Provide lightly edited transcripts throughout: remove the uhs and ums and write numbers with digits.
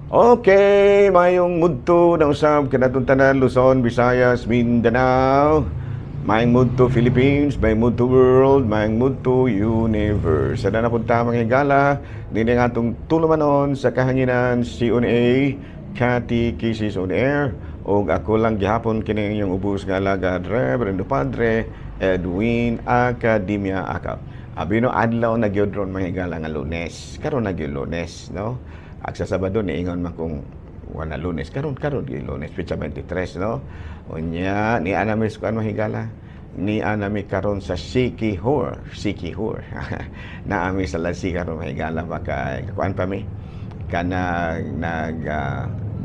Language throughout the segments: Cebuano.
Okay, mayong mudto na usab kanatong tanan, Luzon, Visayas, Mindanao. Mayong mudto, Philippines, mayong mudto, world, mayong mudto, universe. Sa na punta, mga higala, dini nga atong tulumanon sa kahanginan, CONA, Catechism on Air, ug ako lang gihapon kini inyong ubos nga alagad, Reverendo Padre Edwin Academia Acap. Abino adlaw na gyud ron, mga higala, nga Lunes. Karon na gyud Lunes, no? Ag sa Sabado niingon man kung wala Lunes. Karon karon gyud Lunes, petsa 23, no? Unya ni ana mi kuan, mahigala. Ni ana mi karon sa Sikihor, Sikihor. Naami sa Lansi karon, mahigala, baka kuan pa mi kana nag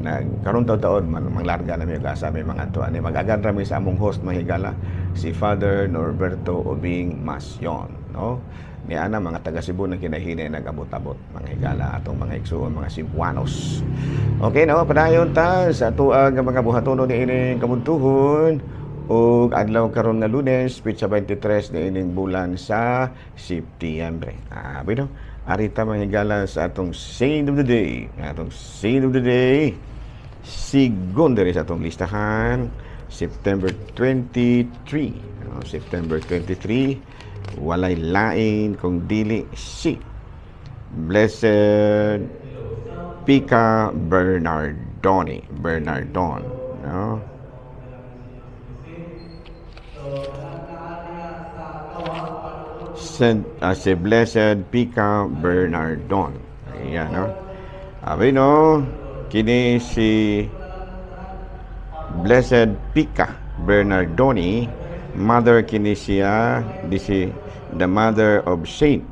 nag karon taon man manglarga na mi og asa mi mga to ani mag-agad ra mi sa among host, mahigala, si Father Norberto Ubing Masyon, no? Ni ana mga taga Cebu na kinahinay nag-abot-abot, mga higala, atong mga igsuon, mga Cebuanos. Okay, no, padayon ta sa atuang nga mga buhatonon ni ining kabuntuhon ug adlaw karon nga Lunes, petsa 23 ni ining bulan sa Setyembre. Ah, bueno, arita, mga higala, sa atong saint of the day. Atong saint of the day, sigon diri sa atong listahan, September 23. No, September 23, walay lain kung dili si Blessed Pica Bernardoni, Bernardon, no? Saint, si Blessed Pica Bernardon. Ayan, no? Abi, no, kini si Blessed Pica Bernardoni, mother kini siya, di si the mother of Saint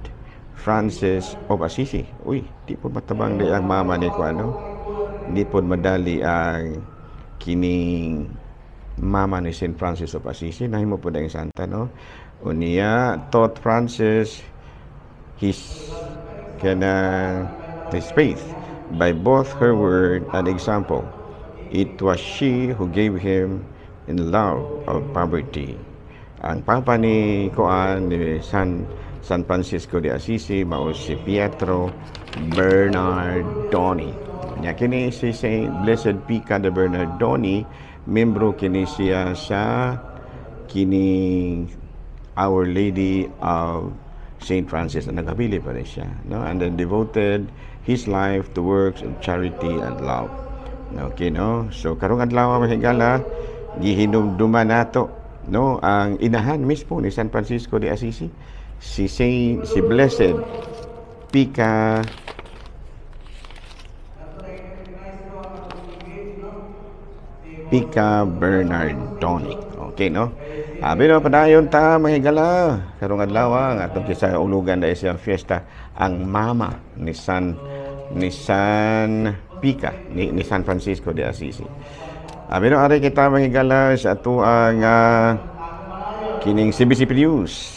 Francis of Assisi. Uy, di po matabang di ang mama ni ko ano. Di po madali ang kining mama ni Saint Francis of Assisi. Nahimo po na yung santa, no? Unya, taught Francis his kana his faith by both her word and example. It was she who gave him in love of poverty. Ang papa ni kuan ni San Francisco de Assisi mao si Pietro Bernardoni. Nya kini si Saint Blessed Pica de Bernardoni, membro kini siya sa kining Our Lady of Saint Francis na naghabili pa rin siya, no? And then devoted his life to works of charity and love. Okay, no? So karong adlaw, mga higala, gihinumduman nato, no, ang inahan mismo ni San Francisco de Assisi, si Saint si Blessed Pica Pica Bernardoni. Okay, no? Abi no, padayon ta, mga higala. Karong adlaw ang atong kisa ulugan dahil siyang fiesta ang mama ni San Pica ni San Francisco de Assisi. Abi no, ari kita, mga higala, sa ato ang kining CBCP News.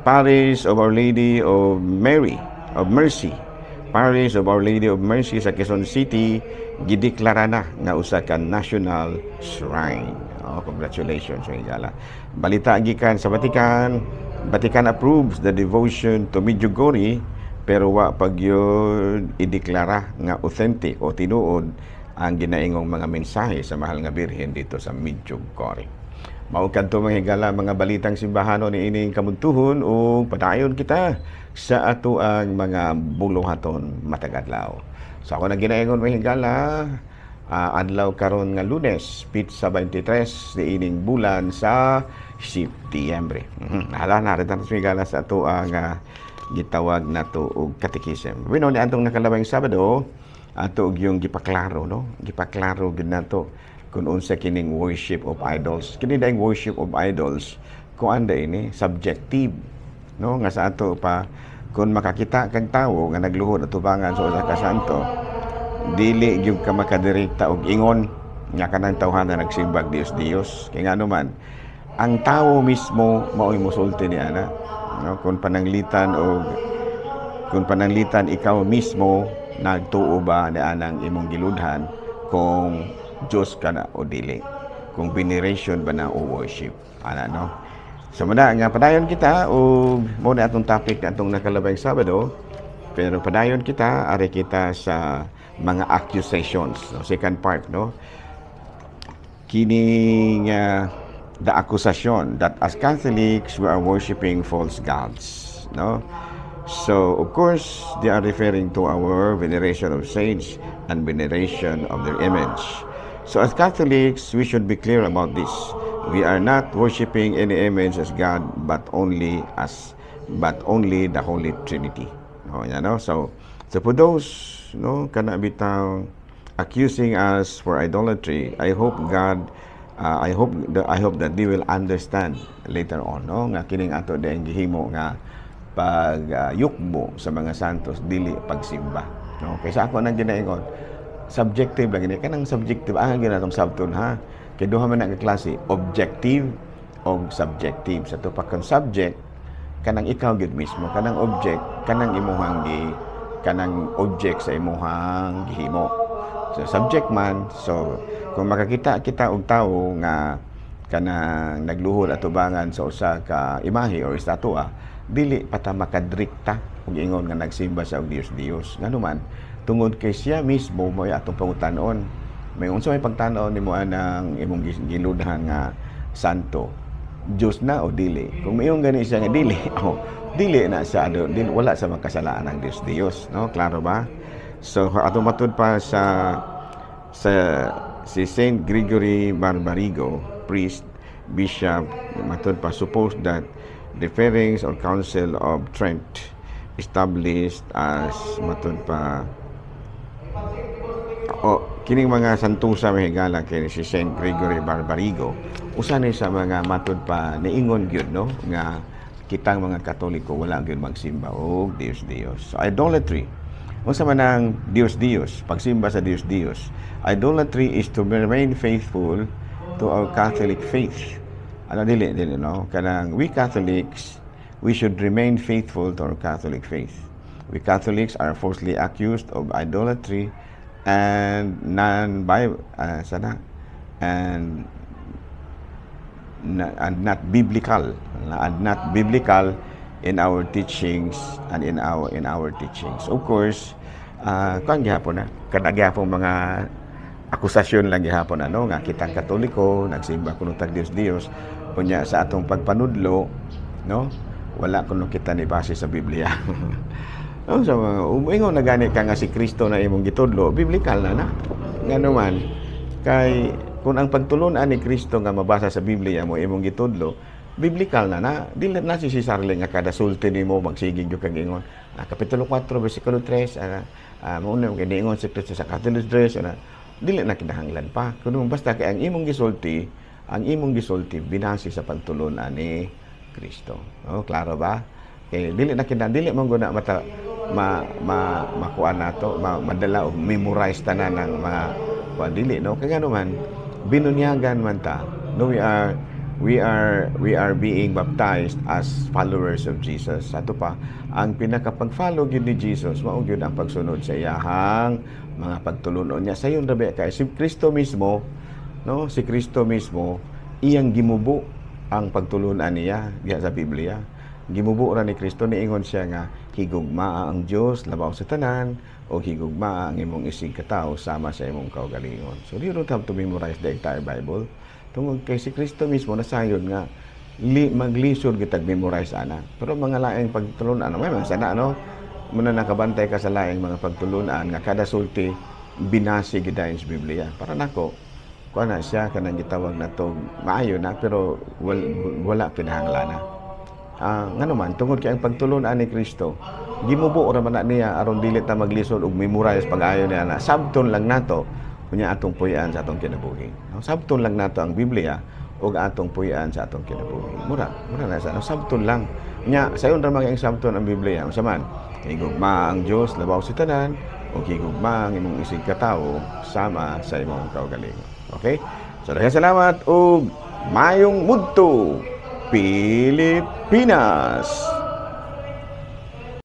Parish of Our Lady of Mary of Mercy. Parish of Our Lady of Mercy sa Quezon City gideklara na nga usa ka national shrine. Oh, congratulations, mga higala. Balita gikan sa Vatican, Vatican approves the devotion to Medjugorje pero wa pa gyud ideklara nga authentic o tinuod ang ginaingong mga mensahe sa Mahal nga Birhen dito sa Medjugorje. Mao kadto, mga higala, mga balitang simbahano ni ining kamuntuhon ug padayon kita sa ato ang mga buluhaton matag adlaw. So ako na ginaingon, mga higala, adlaw karon nga Lunes, petsa 23 ni ining bulan sa Setyembre. Hala na rin sa higala sa ato ang gitawag nato og catechism. Bueno, ni atong nakalabang Sabado, ato og yung gipaklaro, no? Gipaklaro gid nato kung unsa kining worship of idols. Kini daing worship of idols, kuan da ini, subjective, no? Nga sa ato pa, kung makakita kag tawo nga nagluhod atubangan sa usa ka santo, dili gyud ka makadirekta og ingon nga kanang tawhana nagsimbag Dios Dios. Kay ngano man, ang tawo mismo mao'y musulti ni ana, no? Kung pananglitan ikaw mismo nagtuo ba ni anang imong giludhan, kung Diyos ka na o dili, kung veneration ba na o worship ana, no? So muna nga padayon kita og mo na atong topic na atong nakalabay Sabado. Pero padayon kita, ari kita sa mga accusations, no? Second part, no? Kining the accusation that as Catholics we are worshiping false gods, no? So, of course, they are referring to our veneration of saints and veneration of their image. So, as Catholics, we should be clear about this. We are not worshiping any image as God, but only the Holy Trinity. No, yan, no? So for those, no, kana bitaw accusing us for idolatry, I hope that they will understand later on, no, nga kining ato diay gihimo nga pag yukbo sa mga santos dili pagsimba, no? Kaysa ako nang ginaingon, subjective lang gini, kanang subjective ang ginatong sabton ha, kay duha man ang klase, objective o subjective. Sa tupak kang subject, kanang ikaw gyud mismo, kanang object, kanang object sa imuhang gihimo. So subject man, so kung makakita kita og tawo nga kanang nagluhod atubangan sa usa ka imahe or estatwa, dili pa ta makadrekta og ingon nga nagsimba sa og Dios Dios. Ngano man? Tungod kay siya mismo mo atong pangutan-on. May unsa may pagtan-aw nimo anang imong giludhan nga santo? Diyos na o dili? Kung mayon gani siya nga dili, oh, dili na siya ano, dili, wala sa makasalaan ang Dios Dios, no? Klaro ba? So ato matud pa sa si Saint Gregory Barbarigo, priest, bishop, matud pa suppose that the Ferenc or Council of Trent established as matud pa o kining mga santusa, mga higala, kay si Saint Gregory Barbarigo usa ni sa mga matud pa niingon gyud, no, nga kitang mga Katoliko wala gyud magsimba og Dios Dios. So idolatry, unsa man ang Dios Dios, pagsimba sa Dios Dios? Idolatry is to remain faithful to our Catholic faith. Ano, dili dili, no? Kanang we Catholics, we should remain faithful to our Catholic faith. We Catholics are falsely accused of idolatry and non by sana and not biblical in our teachings and in our teachings. Of course, kuan gihapon na kada gihapon mga akusasyon lang gihapon, ano, nga kitang Katoliko nagsimba kuno tag Dios Dios, unya sa atong pagpanudlo, no, wala kuno kita ni base sa Biblia. No, so umingon na gani ka nga si Kristo na imong gitudlo, biblical na na. Ngano man? Kay kung ang pagtulunan ni Kristo nga mabasa sa Biblia mo imong gitudlo, biblical na na. Dili na si Sarle nga kada sulti nimo magsigig gyud kag ingon. Kapitulo 4 bersikulo 3, mao na kay niingon si Kristo sa kapitulo 3, dili na kinahanglan pa. Kuno basta kay ang imong gisulti binase sa pagtulunan ni Kristo. Oh, klaro ba? Kay dili na kina dili man guna mata ma ma makuan nato, madala og memorize tanan ng mga kuan, dili, no? Kay ngano man, binunyagan man ta, no? We are being baptized as followers of Jesus. Ato pa ang pinakapag-follow gyud ni Jesus mao gyud ang pagsunod sa iyahang mga pagtulunon niya. Sayon ra ba kay si Kristo mismo, no? Si Kristo mismo iyang gimubo ang pagtulunan niya diha sa Biblia. Gimubo ra ni Kristo. Niingon siya nga higugmaa ang Dios labaw sa tanan o higugmaa ang imong isig katawo sama sa imong kaugalingon. So you don't have to memorize the entire Bible tungod kay si Kristo mismo nasayod nga maglisod gitag memorize ana. Pero mga laing pagtulunan may mga sana, no, muna nakabantay ka sa laing mga pagtulunan nga kada sulti binasi gid sa Biblia. Para nako, kuan na siya, kanang gitawag na to, maayo na, pero wala kinahanglan. Ngano man? Tungod kay ang pagtulunan ni Kristo gimubo ra man na niya aron dili ta maglisod og memorize pag-ayo niya na. Sabton lang nato, unya atong puy-an sa atong kinabuhi, no? Sabton lang nato ang Biblia ug atong puy-an sa atong kinabuhi. Mura mura na sa, no? Sabton lang nya, sayon ra man kay sabton ang Biblia. Unsa man? Higugma ang Dios labaw sa tanan ug higugma ang imong isig katawo sama sa imong kaugalingon. Okay, so daghang salamat ug mayong mudto, Pilipinas.